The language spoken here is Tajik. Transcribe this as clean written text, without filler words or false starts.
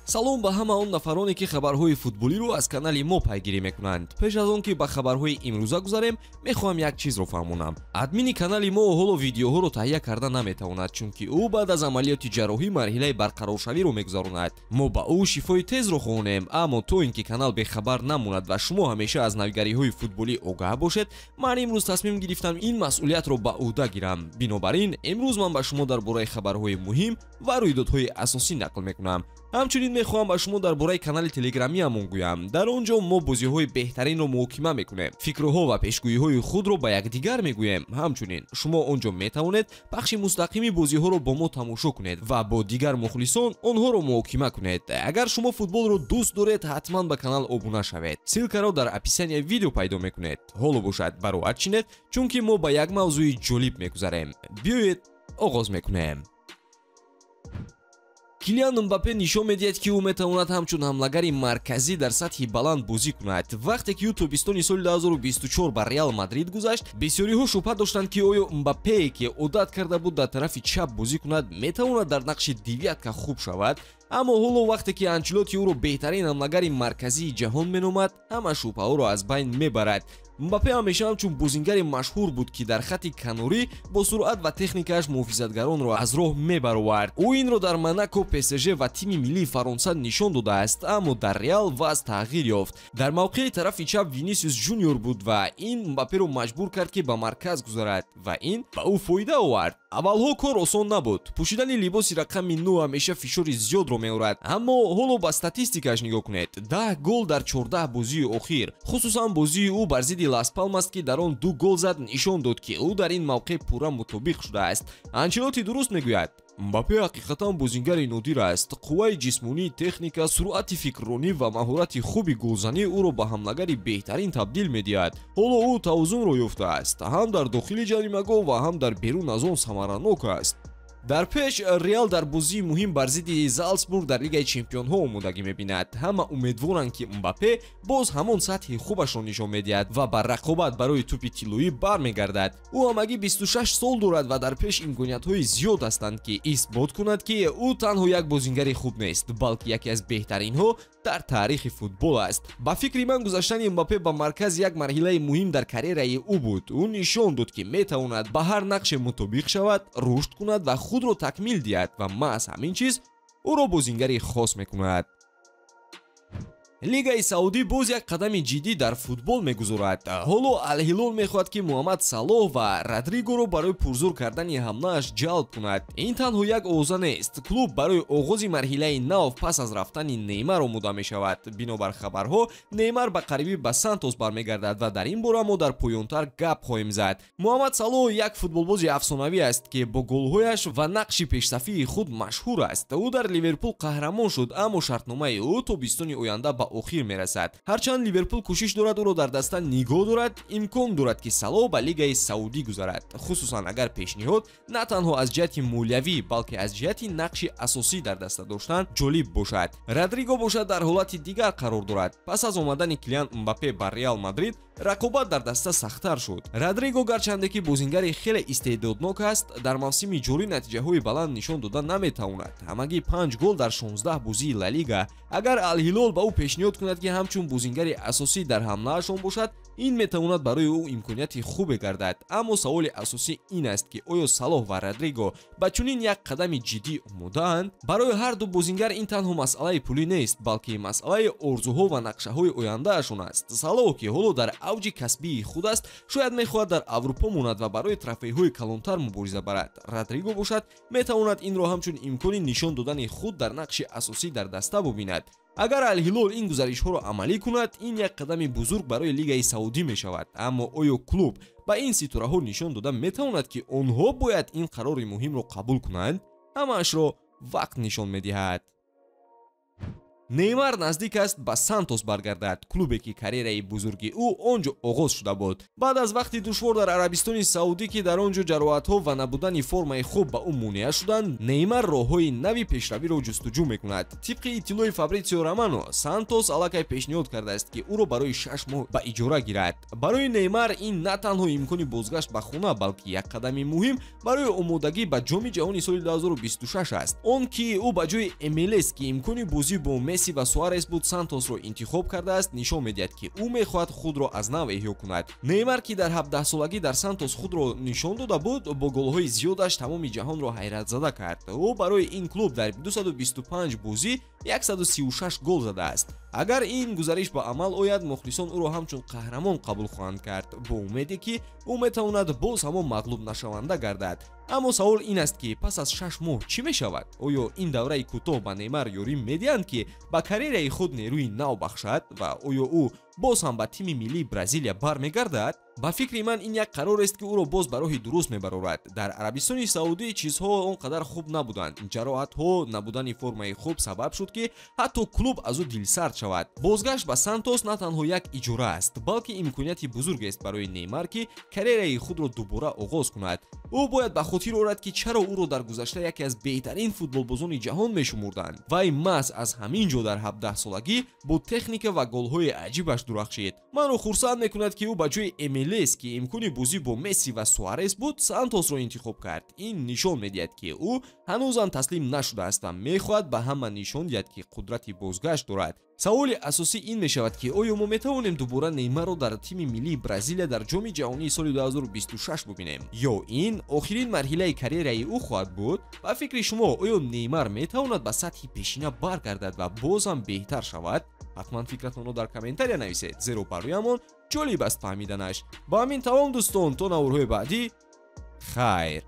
Салом ба ҳама он нафароне, ки хабарҳои футболиро аз канали мо пайгирӣ мекунанд. Пеш аз он ки ба хабарҳои имрӯза гузарем, мехоҳам як чизро фаҳмонам. Админи канали мо ҳоло видеоҳоро таҳия карда наметавонад, чунки ӯ баъд аз амалиёти ҷарроҳӣ марҳилаи барқароршавиро мегузаронад. Мо ба ӯ шифои тезро хоҳонем, аммо то ин ки канал бехабар намонад ва шумо ҳамеша аз навигариҳои футболӣ огаҳ бошед, ман имрӯз тасмим гирифтам ин масъулиятро ба ӯҳда гирам. Бинобар ин имрӯз ман ба шумо дар бораи хабарҳои муҳим ва рӯйдодҳои асосӣ нақл мекунам. Ҳамчунин мехоҳам ба шумо дар бораи канали телеграмиамон гӯям. Дар он ҷо мо бозиҳои беҳтаринро муҳокима мекунем, фикрҳо ва пешгӯиҳои худро ба якдигар мегӯем. Ҳамчунин шумо он ҷо метавонед пахши мустақими бозиҳоро бо мо тамошо кунед ва бо дигар мухлисон онҳоро муҳокима кунед. Агар шумо футболро дӯст доред, ҳатман ба канал обуна шавед. Ссылкаро дар описания видео пайдо мекунед. Ҳоло бошад, бароат чинед, чунки мо ба як мавзӯи ҷолиб мегузарем. Биёед оғоз мекунем. Килиан Мбаппе нишон медиҳад, ки ӯ метавонад ҳамчун ҳамлагари марказӣ дар сатҳи баланд бозӣ кунад. Вақте ки ӯ тобистони соли 2024 ба Реал Мадрид гузашт, бисёриҳо шубҳа доштанд, ки оё Мбаппе, ки одат карда буд дар тарафи чап бозӣ кунад, метавонад дар нақши девятка хуб шавад. Аммо ҳоло вақте ки Анчелотти ӯро беҳтарин ҳамлагари марказии ҷаҳон меномад, ҳама шубҳаҳоро аз байн мебарад. Мбаппе ҳамеша ҳамчун бозингари машҳур буд, ки дар хатти канорӣ бо суръат ва техникааш муҳофизатгаронро аз роҳ мебаровард. Ӯ инро дар Монако, ПСЖ ва тими миллии Фаронса нишон додааст, аммо дар Реал вазъ тағйир ёфт. Дар мавқеи тарафи чап Винисиус Жуниор буд ва ин Мбапперо маҷбур кард, ки ба марказ гузарад ва ин ба ӯ фоида овард. Аввалҳо кор осон набуд. Пӯшидани либоси рақами 9 ҳамеша фишори зиёдро меорад, аммо ҳоло ба статистикааш нигоҳ кунед. 10 гол дар 14 бозии охир, хусусан бозии ӯ бар зидди Лас Палмас, ки дар он 2 гол зад, нишон дод, ки ӯ дар ин мавқеъ пурра мутобиқ шудааст. Анчелотти дуруст мегӯяд: Мбаппе ҳақиқатан бозингари нодир аст. Қувваи ҷисмонӣ, техника, суръати фикрронӣ ва маҳорати хуби голзанӣ ӯро ба ҳамлагари беҳтарин табдил медиҳад. Ҳоло ӯ тавозунро ёфтааст, ҳам дар дохили ҷаримагоҳ ва ҳам дар берун аз он самаранок аст. Дар пеш Реал дар бозии муҳим бар зидди Залцбург дар Лигаи Чемпионҳо омодагӣ мебинад. Ҳама умедворанд, ки Мбаппе боз ҳамон сатҳи хубашро нишон медиҳад ва ба рақобат барои тӯпи тиллоӣ бармегардад. Ӯ ҳамагӣ 26 сол дорад ва дар пеш имкониятҳои зиёд ҳастанд, ки исбот кунад, ки ӯ танҳо як бозингари хуб нест, балки яке аз беҳтаринҳо дар таърихи футбол аст. Ба фикри ман, гузаштани Мбаппе ба марказ як марҳилаи муҳим дар карьераи ӯ буд. Ӯ нишон дод, ки метавонад ба ҳар нақше мутобиқ шавад, рушд кунад ва худро такмил диҳад ва маҳз ҳамин чиз ӯро бозингари хос мекунад. Лигаи Саудӣ боз як қадами ҷиддӣ дар футбол мегузорад. Ҳоло Алҳилол мехоҳад, ки Муҳаммад Салоҳ ва Родригоро барои пурзур кардани ҳамлааш ҷалб кунад. Ин танҳо як овоза нест. Клуб барои оғози марҳилаи нав пас аз рафтани Неймар омода мешавад. Бинобар хабарҳо, Неймар ба қарибӣ ба Сантос бармегардад ва дар ин бора мо дар поёнтар гап хоҳем зад. Муҳаммад Салоҳ як футболбози афсонавӣ аст, ки бо голҳояш ва нақши пешсафии худ машҳур аст. Ӯ дар Ливерпул қаҳрамон шуд, аммо шартномаи ӯ то бистони оянда ба охир мерасад. Ҳарчанд Ливерпул кӯшиш дорад ӯро дар даста нигоҳ дорад, имкон дорад, ки Салоҳ ба Лигаи Саудӣ гузарад, хусусан агар пешниҳод на танҳо аз ҷиҳати молиявӣ, балки аз ҷиҳати нақши асосӣ дар даста доштан ҷолиб бошад. Родриго бошад дар ҳолати дигар қарор дорад. Пас аз омадани Килиан Мбаппе ба Реал Мадрид, рақобат дар даста сахттар шуд. Родриго гарчанде ки бозингари хеле истеъдоднок аст, дар мавсими ҷорӣ натиҷаҳои баланд нишон дода наметавонад. Ҳамагӣ 5 гол дар 16 бозии Ла Лига. Агар Алҳилол ба ӯ пешниҳод кунад, ки ҳамчун бозингари асосӣ дар ҳамлаашон бошад, ин метавонад барои ӯ имконияти хубе гардад. Аммо саволи асосӣ ин аст, ки оё Салоҳ ва Родриго ба чунин як қадами ҷиддӣ омодаанд? Барои ҳар ду бозингар ин танҳо масъалаи пулӣ нест, балки масъалаи орзуҳо ва нақшаҳои ояндаашон аст. Салоҳ, ки ҳоло дар авҷи касбии худ аст, шояд мехоҳад дар Аврупо монад ва барои трофейҳои калонтар мубориза барад. Родриго бошад метавонад инро ҳамчун имкони нишон додани худ дар нақши асосӣ дар даста бубинад. Агар Алҳилол ин гузаришҳоро амалӣ кунад, ин як қадами бузург барои Лигаи Саудӣ мешавад. Аммо оё клуб ба ин ситораҳо нишон дода метавонад, ки онҳо бояд ин қарори муҳимро қабул кунанд? Ҳамаашро вақт нишон медиҳад. Неймар наздик аст ба Сантос баргардад, клубе ки карьераи бузурги ӯ он ҷо оғоз шуда буд. Баъд аз вақти душвор дар Арабистони Саудӣ, ки дар он ҷо ҷароҳатҳо ва набудани формаи хуб ба ӯ монеа шуданд, Неймар роҳҳои нави пешравиро ҷустуҷӯ мекунад. Тибқи иттилои Фабритсио Романо, Сантос аллакай пешниҳод кардааст, ки ӯро барои 6 моҳ ба иҷора гирад. Барои Неймар ин на танҳо имкони бозгашт ба хона, балки як қадами муҳим барои омодагӣ ба Ҷоми ҷаҳони соли 2026 аст. Он ки ӯ ба ҷои МЛС, ки имкони бозӣ бо Месси ва Суарес буд, Сантосро интихоб кардааст, нишон медиҳад, ки ӯ мехоҳад худро аз нав эҳё кунад. Неймар, ки дар 17-солагӣ дар Сантос худро нишон дода буд, бо голҳои зиёдаш тамоми ҷаҳонро ҳайратзада кард. Ӯ барои ин клуб дар 225 бозӣ 136 гол задааст. Агар ин гузариш ба амал ояд, мухлисон ӯро ҳамчун қаҳрамон қабул хоҳанд кард, бо умеде ки ӯ метавонад боз ҳамон мағлуб нашаванда гардад. Аммо савол ин аст, ки пас аз 6 моҳ чӣ мешавад? Оё ин давраи кӯтоҳ ба Неймар ёрӣ медиҳанд, ки ба карьераи худ нерӯи нав бахшад, ва оё ӯ боз ҳам ба тими миллии Бразилия бармегардад? Ба фикри ман, ин як қарорест, ки ӯро боз ба роҳи дуруст мебарорад. Дар Арабистони Саудӣ чизҳо он қадар хуб набуданд. Ҷароҳатҳо, набудани формаи хуб сабаб шуд, ки ҳатто клуб аз ӯ дилсард шавад. Бозгашт ба Сантос на танҳо як иҷора аст, балки имконияти бузургест барои Неймар, ки карьераи худро дубора оғоз кунад. Ӯ бояд ба хотир орад, ки чаро ӯро дар гузашта яке аз беҳтарин футболбозони ҷаҳон мешумурданд. Вай маҳз аз ҳамин ҷо дар 17-солагӣ бо техника ва голҳои аҷибаш дурахшид. Манро хурсанд мекунад, ки ӯ ба ҷои МЛС, ки имкони бозӣ бо Месси ва Суарес буд, Сантосро интихоб кард. Ин нишон медиҳад, ки ӯ ҳанӯзам таслим нашудааст ва мехоҳад ба ҳама нишон диҳад, ки қудрати бозгашт дорад. Саволи асосӣ ин мешавад, ки оё мо метавонем дубора Неймарро дар тими миллии Бразилия дар Ҷоми ҷаҳонии соли 2026 бубинем, ё ин охирин марҳилаи карьераи ӯ хоҳад буд? Ба фикри шумо, оё Неймар метавонад ба сатҳи пешина баргардад ва боз ҳам беҳтар шавад? Ҳатман фикратонро дар комментария нависед, зеро бароямон ҷолиб аст фаҳмиданаш. Ба ҳамин тамом, дӯстон, то наворҳои баъдӣ, хайр.